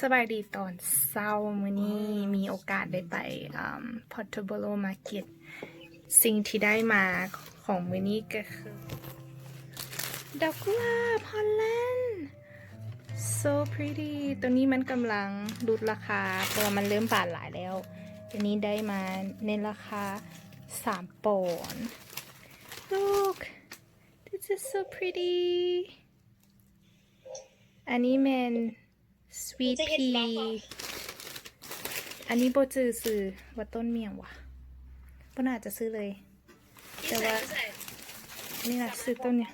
ສະບາຍດີຕອນເຊົ້າ, ມື້ນີ້ມີໂອກາດໄດ້ໄປ ອາ Portobello Market. ສິ່ງທີ່ໄດ້ມາຂອງມື້ນີ້ກໍຄື ດອກກຸຫຼາບ Holland, so pretty. ໂຕນີ້ມັນກຳລັງຫຼຸດລາຄາ ເພາະວ່າມັນເລີ່ມບານຫຼາຍແລ້ວ. ໂຕນີ້ໄດ້ມາໃນລາຄາສາມປອນ. Look, this is so pretty. ອັນນີ້ແມ່ນ Sweet Pea. ອັນນີ້ບໍ່ຈື່ຊື່ວ່າຕົ້ນຫຍັງຫວາ, ບໍ່ໜ້າຈະຊື້ເລີຍ. ແຕ່ວ່າ ນີ້ນະ ຊື້ຕົ້ນນີ້.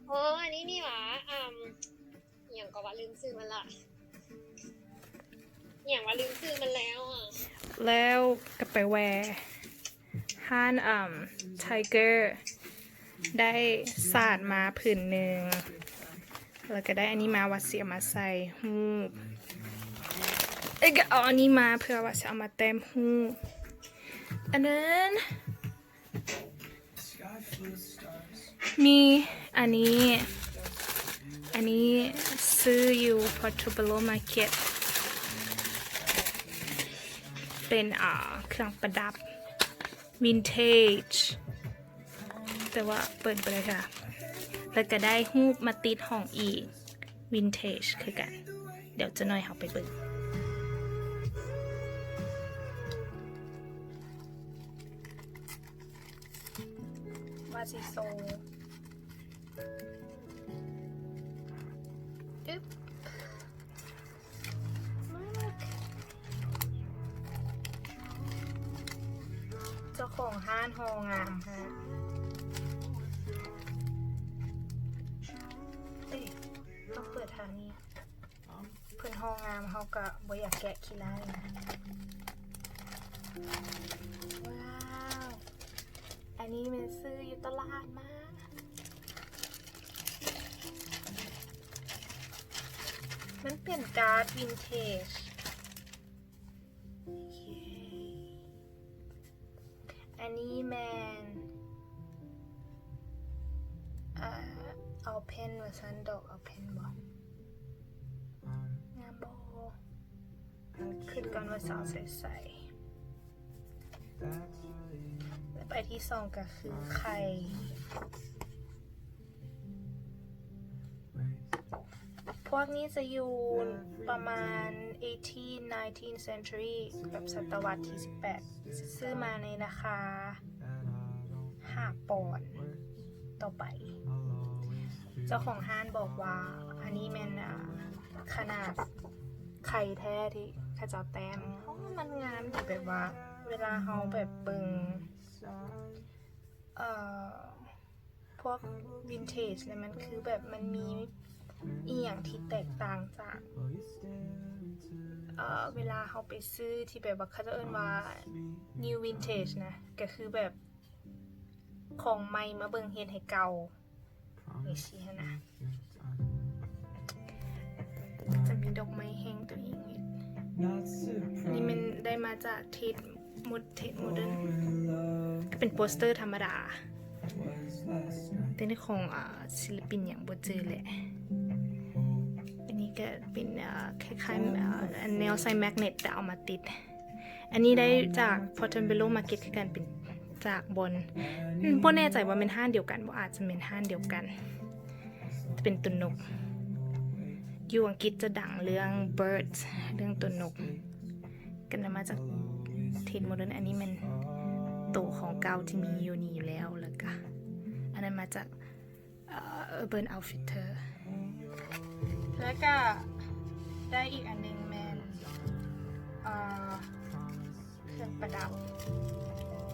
ອໍ ອັນນີ້ນີ້ຫວາ, ອາ ອີ່ຫຍັງກໍວ່າ ລືມຊື່ມັນລະ. ອີ່ຫຍັງວ່າ ລືມຊື່ມັນແລ້ວອະ. ແລ້ວກໍໄປແວ່ຮ້ານ ອາ Tiger, ໄດ້ສາດມາຜືນໜຶ່ງ, ແລ້ວກໍໄດ້ອັນນີ້ມາວ່າຊິເອົາມາໃສ່ຮູບ, ເອີ ກໍເອົາອັນນີ້ມາເພື່ອວ່າຊິເອົາມາແຕ້ມຮູບ. And then ມີອັນນີ້, ອັນນີ້ຊື້ຢູ່ Portobello Market, ເປັນ ອາ ເຄື່ອງປະດັບ vintage, ແຕ່ວ່າເປີດບໍ່ໄດ້ເທື່ອ. ແລ້ວກໍໄດ້ຮູບມາຕິດຫ້ອງອີກ vintage ຄືກັນ. ດຽວຈັກໜ້ອຍເຮົາໄປເບິ່ງ. ວ່າຊິໂຊ ອຶບ ເຈົ້າຂອງຮ້ານຫໍ່ງາມແທ້. ເອີ ຕ້ອງເປີດທາງນີ້. ເພິ່ນຫໍ່ງາມ ເຮົາກະບໍ່ຢາກແກະຂີ້ລ້າຍນະ. ວ້າວ ອັນນີ້ແມ່ນຊື້ຢູ່ຕະຫຼາດມາ. ມັນເປັນກາດວິນເທຈ. ອັນນີ້ແມ່ນ ເອີ ເອົາເພັນວ່າຊັ້ນ, ດອກເອົາເພັນບໍ? ງາມບໍ? ຄິດກ່ອນວ່າຊິເອົາໃສ່ໃສ. ແລະ ໃບທີສອງກໍຄືໄຂ່. ພວກນີ້ຈະຢູ່ປະມານ eighteen, nineteenth century, ແບບສະຕະວັດທີສິບແປດ. ຊື້ມາໃນລາຄາຫ້າປອນຕໍ່ໃບ. ເຈົ້າຂອງຮ້ານບອກວ່າ ອັນນີ້ແມ່ນ ອາ ຂະໜາດໄຂ່ແທ້ທີ່ເຂົາເຈົ້າແຕ້ມ. ໂອ້ ມັນງາມດີ, ແບບວ່າເວລາເຮົາແບບເບິ່ງ ເອີ ພວກວິນເທຈນີ້ ມັນຄືແບບມັນມີອີ່ຫຍັງທີ່ແຕກຕ່າງຈາກ ເອີ ເວລາເຮົາໄປຊື້ທີ່ແບບວ່າເຂົາເຈົ້າເອີ້ນວ່າ new vintage ນະ, ກໍຄືແບບຂອງໃໝ່ມາເບິ່ງເຮັດໃຫ້ເກົ່າ. ຈັ່ງຊີ້ຫັ້ນນະ. ຈະມີດອກໄມ້ແຫ້ງຕົວເອງເຮັດ. ນີ້ແມ່ນໄດ້ມາຈາກເທດ ເທດໂມເດີນ, ກໍເປັນໂປສເຕີທຳມະດາ. ແຕ່ນີ້ຂອງ ອາ ສິລະປິນຫຍັງບໍ່ຈື່ແຫຼະ. ອັນນີ້ກໍເປັນ ອາ ຄ້າຍໆ ອາ ອັນແນວໃສ່ແມັກເນັດ ແຕ່ເອົາມາຕິດ. ອັນນີ້ໄດ້ຈາກ Portobello Market ຄືກັນ, ເປັນຈາກບ່ອນ ບໍ່ແນ່ໃຈວ່າແມ່ນຮ້ານດຽວກັນບໍ່, ອາດຈະແມ່ນຮ້ານດຽວກັນ. ຈະເປັນຕົວນົກ. ຢູ່ອັງກິດຈະດັງເລື່ອງ birds, ເລື່ອງຕົວນົກ. ກໍນຳມາຈາກ Tate Modern. ອັນນີ້ແມ່ນໂຕຂອງເກົ່າທີ່ມີຢູ່ນີ້ຢູ່ແລ້ວ, ແລ້ວກະອັນນັ້ນມາຈາກ ເອີ Urban Outfitter. ແລ້ວກະໄດ້ອີກອັນໜຶ່ງແມ່ນ ເອີ ເຄື່ອງປະດັບ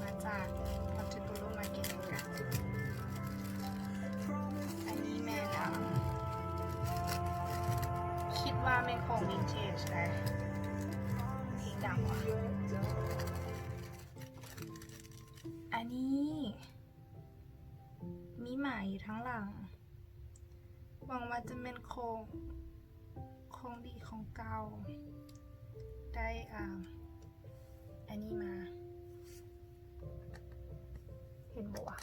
ມາຈາກ Portobello Market ຄືກັນ. ອັນນີ້ແມ່ນ ເອີ ຄິດວ່າແມ່ນຂອງວິນເທຈໄດ໋. ເພງດັງຫວາ? ອັນນີ້ ມີໝາຢູ່ທາງຫຼັງ. ຫວັງວ່າຈະແມ່ນຂອງ ຂອງດີຂອງເກົ່າ. ໄດ້ ອາ ອັນນີ້ມາ. ເຫັນບໍ່ວະ?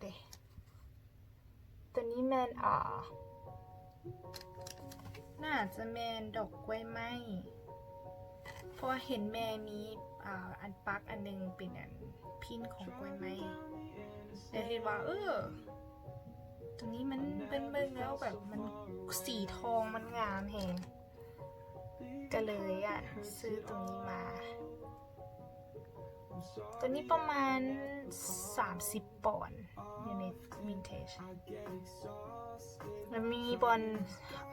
ເດ້. ຕົວນີ້ແມ່ນ ອາ ໜ້າຈະແມ່ນດອກກ້ວຍໄມ້ ເພາະວ່າເຫັນແມ່ມີ ອ່າ ອັນປັກອັນໜຶ່ງເປັນອັນພິ້ນຂອງກ້ວຍໄມ້ ແລ້ວເຫັນວ່າ ເອີ ຕົວນີ້ມັນເບິ່ງໆແລ້ວແບບມັນສີທອງ ມັນງາມແຮງ ກໍເລີຍ ອ່າ ຊື້ຕົວນີ້ມາ. ຕົວນີ້ປະມານສາມສິບປອນ ຢູ່ໃນວິນເທຈ ແລ້ວມີບ່ອນ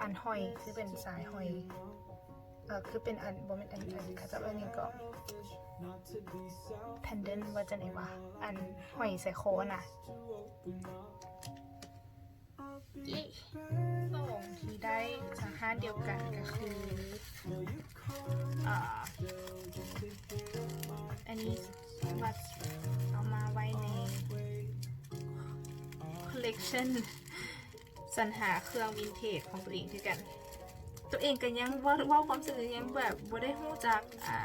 ອັນຫ້ອຍ ຄືເປັນສາຍຫ້ອຍ ເອີ ຄືເປັນອັນ ບໍ່ແມ່ນອັນ ອັນ ເຂົາເຈົ້າເອີ້ນຫຍັງເກາະ ແພນເດັນ ວ່າຈັ່ງໃດວະ ອັນຫ້ອຍສາຍຄໍນະ. ເຢ້ ສອງທີ່ໄດ້ຈາກຮ້ານດຽວກັນກໍຄື ອ່າ ອັນນີ້ວ່າເອົາມາໄວ້ໃນຄໍເລັກຊັນສັນຫາເຄື່ອງວິນເທຈຂອງຕົວເອງຄືກັນ. ຕົວເອງກໍຍັງເວົ້າ ເວົ້າຄວາມຈິງຍັງແບບບໍ່ໄດ້ຮູ້ຈັກ ອ່າ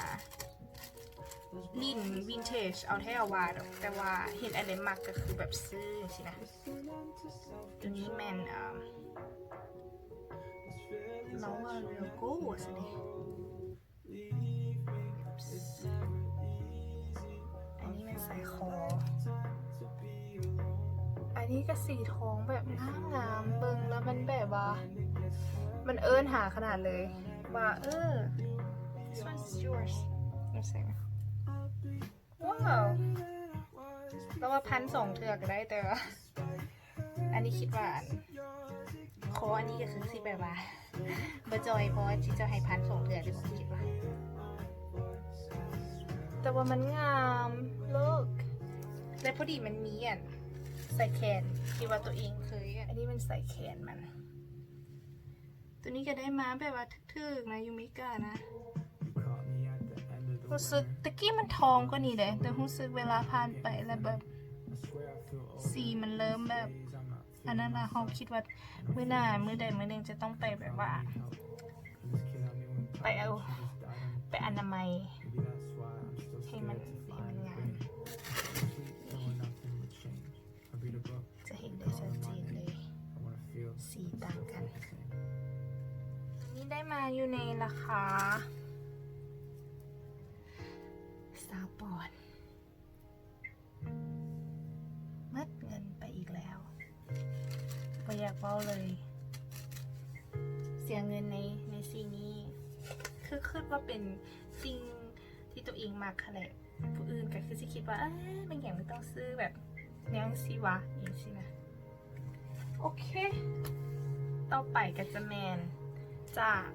ຫຼິ້ນວິນເທຈເອົາແທ້ເອົາວ່າດອກ ແຕ່ວ່າເຫັນອັນໃດມັກກໍຄືແບບຊື້ຈັ່ງຊີ້ນະ. ຕົວນີ້ແມ່ນ ເອີ່ມ Laura Royal Gold ຊັ້ນເດ. ອັນນີ້ແມ່ນສາຍຄໍ ອັນນີ້ກໍສີທອງແບບງາມໆ ເບິ່ງແລ້ວມັນແບບວ່າ ມັນເອີ້ນຫາຂະໜາດເລີຍວ່າ ເອີ this one's yours ວ່າຊັ້ນ. ວ້າວ ລາວວ່າພັນສອງເທື່ອກໍໄດ້ ແຕ່ວ່າ ອັນນີ້ຄິດວ່າ ອັນ ຄໍອັນນີ້ກໍຄືຊິແບບວ່າບໍ່ຈ່ອຍ ເພາະວ່າຊິເຈົ້າໃຫ້ພັນສອງເທື່ອ ຄິດວ່າ ແຕ່ວ່າມັນງາມ look ແລະ ພໍດີມັນມີອັນສາຍແຂນທີ່ວ່າຕົວເອງເຄີຍ ອັນນີ້ແມ່ນສາຍແຂນມັນ. ຕົວນີ້ກໍໄດ້ມາແບບວ່າຖືກໆນະ ຢູ່ເມການະ. ຮູ້ສຶກຕະກີ້ມັນທອງກວ່ານີ້ເດ້ ແຕ່ຮູ້ສຶກເວລາຜ່ານໄປແລ້ວແບບສີມັນເລີ່ມແບບ ອັນນັ້ນລະ ເຮົາຄິດວ່າມື້ໜ້າ ມື້ໃດມື້ໜຶ່ງຈະຕ້ອງໄປແບບວ່າ ໄປເອົາ ໄປອະນາໄມໃຫ້ມັນ ໃຫ້ມັນງາມ. ຈະເຫັນໄດ້ຊັດເຈນເລີຍ ສີຕ່າງກັນ. ນີ້ໄດ້ມາຢູ່ໃນລາຄາຊາວປອນ. ໝົດເງິນໄປອີກແລ້ວ ບໍ່ຢາກເວົ້າເລີຍ ເສຍເງິນໃນ ໃນສິ່ງນີ້ ຄືຄິດວ່າເປັນສິ່ງທີ່ຕົວເອງມັກຫັ້ນແຫຼະ ຜູ້ອື່ນກໍຄືຊິຄິດວ່າ ເອີ ແມ່ນຫຍັງມັນຕ້ອງຊື້ແບບແນວຈັ່ງຊີ້ວະ ຈັ່ງຊີ້ນະ. ໂອເຄ ຕໍ່ໄປກໍຈະແມ່ນຈາກ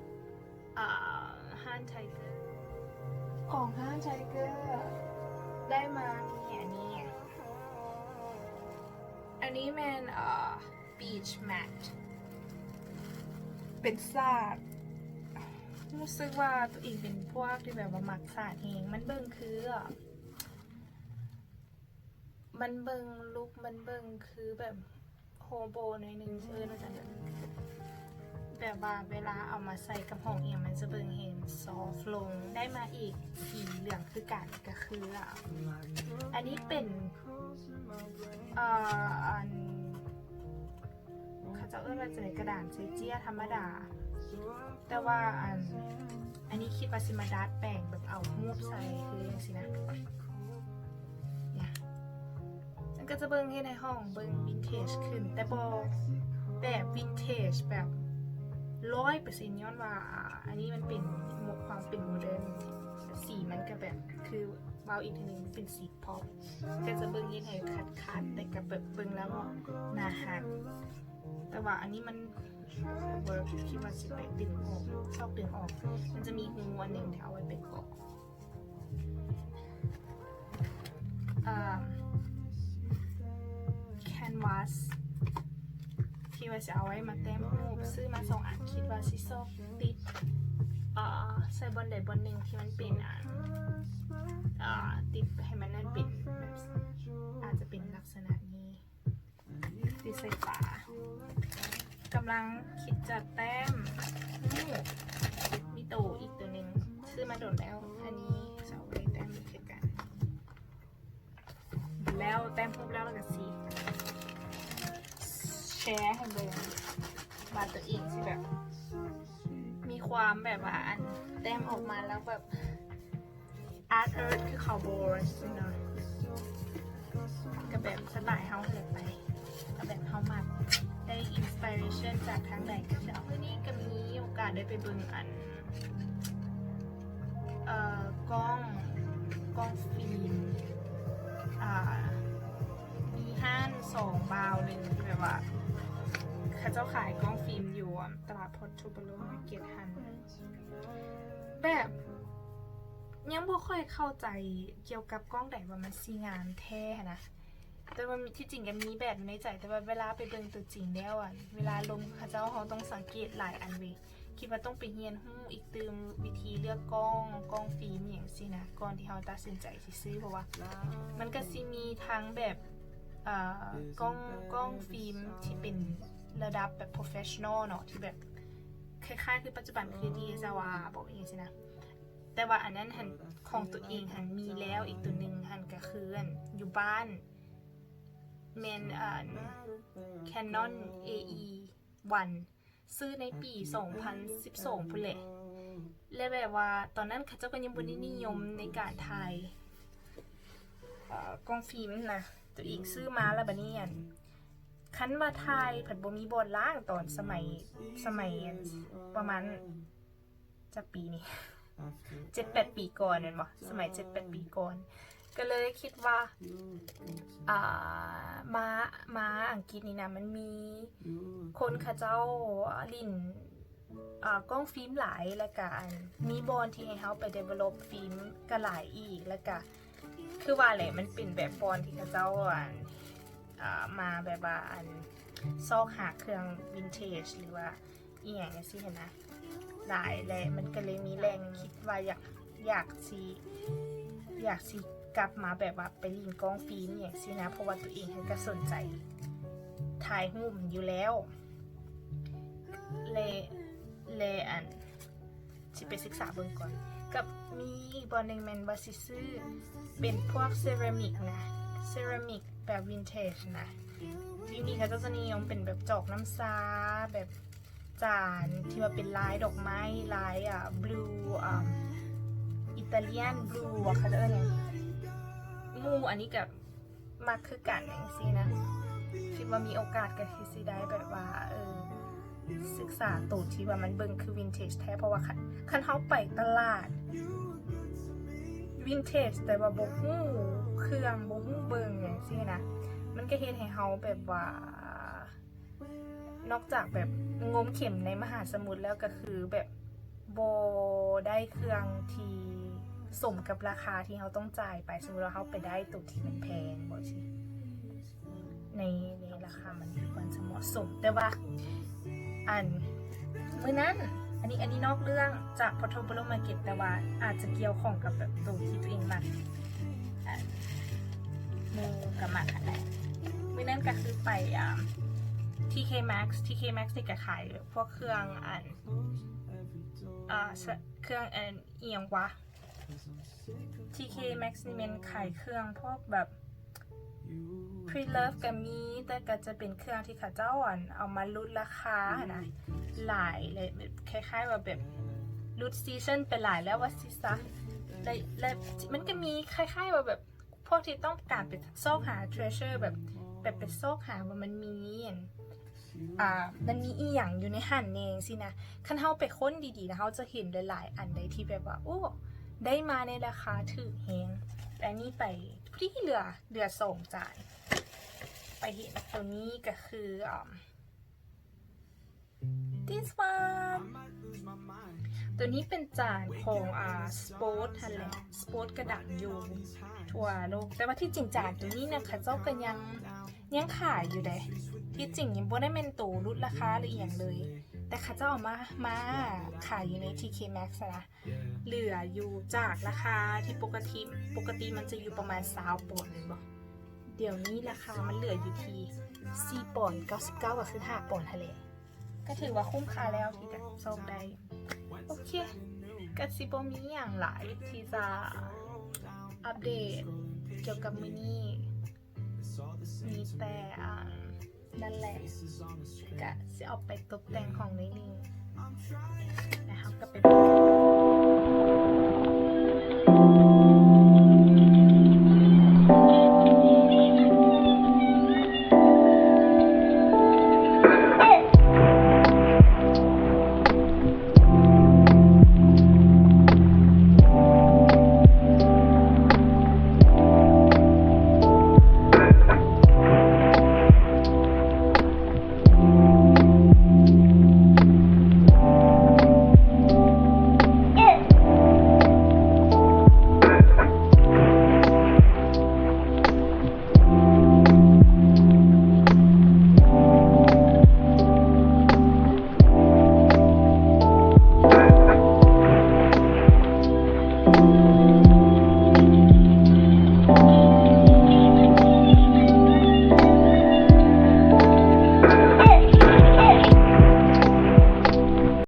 ອ່າ ຮ້ານໄທເກີ ຂອງຮ້ານໄທເກີ ໄດ້ມາມີອັນນີ້ ອັນນີ້ແມ່ນ ເອີ່ beach mat ເປັນສາດ ຮູ້ສຶກວ່າຕົວເອງເປັນພວກທີ່ແບບວ່າມັກສາດແຮງ ມັນເບິ່ງຄື ມັນເບິ່ງລຸກ ມັນເບິ່ງຄືແບບໂຮໂບໜ້ອຍໜຶ່ງ ເອີ້ນວ່າຈັ່ງໃດ ແບບວ່າເວລາເອົາມາໃສ່ກັບຫ້ອງອີ່ຫຍັງ ມັນຈະເບິ່ງເຫັນຊອຟລົງ. ໄດ້ມາອີກສີເຫຼືອງຄືກັນ ກໍຄື ອ່າ ອັນນີ້ເປັນ ເອີ່ ອັນ ເຂົາເຈົ້າເອີ້ນວ່າຈັ່ງໃດ ກະດານເຊເຈຍທຳມະດາ ແຕ່ວ່າອັນ ອັນນີ້ຄິດວ່າຊິມາດັດແປງແບບເອົາຮູບໃສ່ຄືຈັ່ງຊີ້ນະ ເນຍ ມັນກໍຈະເບິ່ງເຮັດໃຫ້ຫ້ອງເບິ່ງວິນເທຈຂຶ້ນ ແຕ່ບໍ່ແບບວິນເທຈແບບຮ້ອຍເປີເຊັນ ຍ້ອນວ່າ ອ່າ ອັນນີ້ມັນເປັນ ມີຄວາມເປັນໂມເດີນ ສີມັນກໍແບບ ຄືເວົ້າອີກເທື່ອໜຶ່ງ ເປັນສີ pop ກໍຈະເບິ່ງເຮັດໃຫ້ຂາດໆ ແຕ່ກໍແບບເບິ່ງແລ້ວໜ້າຮັກ ແຕ່ວ່າອັນນີ້ມັນ ເວີກ ຄິດວ່າຊິໄປດຶງອອກ ຊອກດຶງອອກ ມັນຈະມີຮູອັນໜຶ່ງທີ່ເອົາໄວ້ເປັນເກາະ ເອີ່ມ canvas ທີ່ວ່າຊິເອົາໄວ້ມາແຕ້ມຮູບ ຊື້ມາສອງອັນ ຄິດວ່າຊິຊອກຕິດ ເອີ່ ໃສ່ບ່ອນໃດບ່ອນໜຶ່ງທີ່ມັນເປັນອັນ ເອີ່ ຕິດໃຫ້ມັນນັ້ນເປັນ ອາດຈະເປັນລັກສະນະນີ້ ຕິດໃສ່ຝາ ກຳລັງຄິດຈະແຕ້ມຮູບ ມີໂຕອີກໂຕໜຶ່ງ ຊື້ມາດົນແລ້ວ ອັນນີ້ຈະເອົາໄວ້ແຕ້ມອີກຄືກັນ. ແລ້ວແຕ້ມຮູບແລ້ວ ແລ້ວກໍຊິແຊໃຫ້ເບິ່ງ ວ່າຕົວເອງຊິແບບ ມີຄວາມແບບວ່າ ອັນ ແຕ້ມອອກມາແລ້ວແບບ ອາດເອີດ ຄືເຂົາບໍ່ຊີ້ນະ ກໍແບບສະໄຕເຮົາຫັ້ນແຫຼະໄປ ກໍແບບເຮົາມັກ ໄດ້ອິນສະໄປເຣຊັນຈາກທາງໃດກໍຈະເອົາ. ມື້ນີ້ກໍມີໂອກາດໄດ້ໄປເບິ່ງ ອັນ ເອີ ກ້ອງ ກ້ອງຟິມ ອ່າ ມີຮ້ານສອງບ່າວໜຶ່ງທີ່ແບບວ່າ ເຂົາເຈົ້າຂາຍກ້ອງຟິມຢູ່ຕະຫຼາດ Portobello Market ຫັ້ນ ແບບ ຍັງບໍ່ຄ່ອຍເຂົ້າໃຈກ່ຽວກັບກ້ອງໃດວ່າມັນຊິງາມແທ້ຫັ້ນນະ. ແຕ່ວ່າທີ່ຈິງກໍມີແບບຢູ່ໃນໃຈ ແຕ່ວ່າເວລາໄປເບິ່ງຕົວຈິງແລ້ວ ອັນ ເວລາລົງເຂົາເຈົ້າ ເຮົາຕ້ອງສັງເກດຫຼາຍອັນເວີຍ. ຄິດວ່າຕ້ອງໄປຮຽນຮູ້ອີກຕື່ມ ວິທີເລືອກກ້ອງ ກ້ອງຟິມ ອີ່ຫຍັງຊີ້ນະ ກ່ອນທີ່ເຮົາຕັດສິນໃຈຊິຊື້ ເພາະວ່າມັນກໍຊິມີທັງແບບ ເອີ ກ້ອງ ກ້ອງຟິມທີ່ເປັນລະດັບແບບ professional ເນາະ ທີ່ແບບຄ້າຍໆຄືປັດຈຸບັນຄື DSLR ບໍ ອີ່ຫຍັງຊີ້ນະ. ແຕ່ວ່າອັນນັ້ນຫັ້ນ ຂອງຕົວເອງຫັ້ນມີແລ້ວ ອີກຕົວໜຶ່ງຫັ້ນກໍຄື ອັນ ຢູ່ບ້ານ ແມ່ນ ອັນ Canon AE one ຊື້ໃນປີສອງພັນສິບສອງພຸ້ນແຫຼະ ແລະ ແບບວ່າຕອນນັ້ນເຂົາເຈົ້າກໍຍັງບໍ່ໄດ້ນິຍົມໃນການຖ່າຍ ເອີ ກ້ອງຟິມນະ. ຕົວເອງຊື້ມາແລ້ວບາດນີ້ ອັນ ຄັນວ່າຖ່າຍພັດບໍ່ມີບ່ອນລ້າງ ຕອນສະໄໝ ສະໄໝ ອັນ ປະມານ ຈັກປີນີ້ ເຈັດແປດປີກ່ອນແມ່ນບໍ່? ສະໄໝເຈັດແປດປີກ່ອນ ກໍເລີຍຄິດວ່າ ອ່າ ມາ ມາອັງກິດນີ້ນະ ມັນມີຄົນເຂົາເຈົ້າຫຼິ້ນ ອ່າ ກ້ອງຟິມຫຼາຍ ແລ້ວກະ ອັນ ມີບ່ອນທີ່ໃຫ້ເຮົາໄປ develop ຟິມກໍຫຼາຍອີກ ແລ້ວກະ ຄືວ່າແຫຼະ ມັນເປັນແບບບ່ອນທີ່ເຂົາເຈົ້າ ອັນ ອ່າ ມາແບບວ່າ ອັນ ຊອກຫາເຄື່ອງ vintage ຫຼືວ່າ ອີ່ຫຍັງຈັ່ງຊີ້ຫັ້ນນະ ຫຼາຍ ແລະ ມັນກໍເລີຍມີແຮງຄິດວ່າຢາກ ຢາກຊິ ຢາກຊິກັບມາແບບວ່າໄປຫຼິ້ນກ້ອງຟິມອີ່ຫຍັງຊີ້ນະ ເພາະວ່າຕົວເອງຫັ້ນກໍສົນໃຈຖ່າຍຮູບຢູ່ແລ້ວ ແລະ ແລະ ອັນ ຊິໄປສຶກສາເບິ່ງກ່ອນ. ກັບມີອີກບ່ອນໜຶ່ງແມ່ນວ່າຊິຊື້ເປັນພວກເຊຣາມິກນະ ເຊຣາມິກແບບ vintage ນະ. ທີ່ນີ້ເຂົາເຈົ້າຈະນິຍົມເປັນແບບຈອກນ້ຳຊາ ແບບ ຈານທີ່ວ່າເປັນລາຍດອກໄມ້ ລາຍ ອ່າ blue ອ່າ Italian blue ວ່າເຂົາເອີ້ນຫຍັງ ໝູ່ອັນນີ້ກໍມັກຄືກັນຈັ່ງຊີ້ນະ. ຄິດວ່າມີໂອກາດກໍຄືຊິໄດ້ແບບວ່າ ເອີ ສຶກສາໂຕທີ່ວ່າມັນເບິ່ງຄື vintage ແທ້ ເພາະວ່າຄັນ ຄັນເຮົາໄປຕະຫຼາດ vintage ແຕ່ວ່າບໍ່ຮູ້ເຄື່ອງ ບໍ່ຮູ້ເບິ່ງຈັ່ງຊີ້ນະ ມັນກໍເຮັດໃຫ້ເຮົາແບບວ່າ ນອກຈາກແບບງົມເຂັມໃນມະຫາສະໝຸດແລ້ວ ກໍຄືແບບບໍ່ໄດ້ເຄື່ອງທີ່ສົມກັບລາຄາທີ່ເຮົາຕ້ອງຈ່າຍໄປ. ສົມມຸດວ່າເຮົາໄປໄດ້ໂຕທີ່ມັນແພງບໍຊີ້ ໃນ ໃນລາຄາມັນ ມັນຈະເໝາະສົມ. ແຕ່ວ່າ ອັນ ມື້ນັ້ນ ອັນນີ້ ອັນນີ້ນອກເລື່ອງຈາກ Portobello Market ແຕ່ວ່າອາດຈະກ່ຽວຂ້ອງກັບແບບໂຕທີ່ຕົວເອງມັກ ອັນ ໝູ່ກໍມັກຫັ້ນແຫຼະ. ມື້ນັ້ນກໍຄືໄປ ອ່າ TK Maxx TK Maxx ນີ້ກໍຂາຍແບບພວກເຄື່ອງ ອັນ ອ່າ ເຄື່ອງ ອັນ ອີ່ຫຍັງວະ TK Maxx ນີ້ແມ່ນຂາຍເຄື່ອງພວກແບບ pre-loved ກໍມີ ແຕ່ກໍຈະເປັນເຄື່ອງທີ່ເຂົາເຈົ້າ ອັນ ເອົາມາຫຼຸດລາຄາຫັ້ນນະ ຫຼາຍ ແລະ ແບບຄ້າຍໆວ່າແບບຫຼຸດ season ໄປຫຼາຍແລ້ວວ່າຊິຊະ. ແລະ ແລະ ມັນກໍມີຄ້າຍໆວ່າແບບ ພວກທີ່ຕ້ອງການໄປຊອກຫາ treasure ແບບ ແບບໄປຊອກຫາວ່າມັນມີ ອັນ ອ່າ ມັນມີອີ່ຫຍັງຢູ່ໃນຫັ້ນແດ່ຈັ່ງຊີ້ນະ. ຄັນເຮົາໄປຄົ້ນດີໆນະ ເຮົາຈະເຫັນຫຼາຍໆອັນໃດທີ່ແບບວ່າ ໂອ້ ໄດ້ມາໃນລາຄາຖືກແຮງ. ແຕ່ອັນນີ້ໄປ ພໍດີເຫຼືອ ເຫຼືອສອງຈານ ໄປເຫັນໂຕນີ້ກໍຄື ອ່າ this one ໂຕນີ້ເປັນຈານຂອງ ອ່າ Spot ຫັ້ນແຫຼະ Spot ກໍດັງຢູ່ທົ່ວໂລກ. ແຕ່ວ່າທີ່ຈິງຈານໂຕນີ້ນະ ເຂົາເຈົ້າກໍຍັງ ຍັງຂາຍຢູ່ເດ້. ທີ່ຈິງຍັງບໍ່ໄດ້ແມ່ນໂຕຫຼຸດລາຄາຫຼືອີ່ຫຍັງເລີຍ ແຕ່ເຂົາເຈົ້າເອົາມາ ມາຂາຍຢູ່ໃນ TK Maxx ນະ. ເຫຼືອຢູ່ຈາກລາຄາທີ່ປົກກະຕິ ປົກກະຕິມັນຈະຢູ່ປະມານຊາວປອນແມ່ນບໍ່? ດຽວນີ້ລາຄາມັນເຫຼືອຢູ່ທີ່ສີ່ປອນເກົ້າສິບເກົ້າ ກໍຄືຫ້າປອນຫັ້ນແຫຼະ. ກໍຖືວ່າຄຸ້ມຄ່າແລ້ວທີ່ຈະຊອກໄດ້. ໂອເຄ ກໍຊິບໍ່ມີຫຍັງຫຼາຍທີ່ຈະອັບເດດກ່ຽວກັບມື້ນີ້. ມີແຕ່ ອ່າ ນັ້ນແຫຼະ ກະຊິເອົາໄປຕົບແຕ່ງຫ້ອງ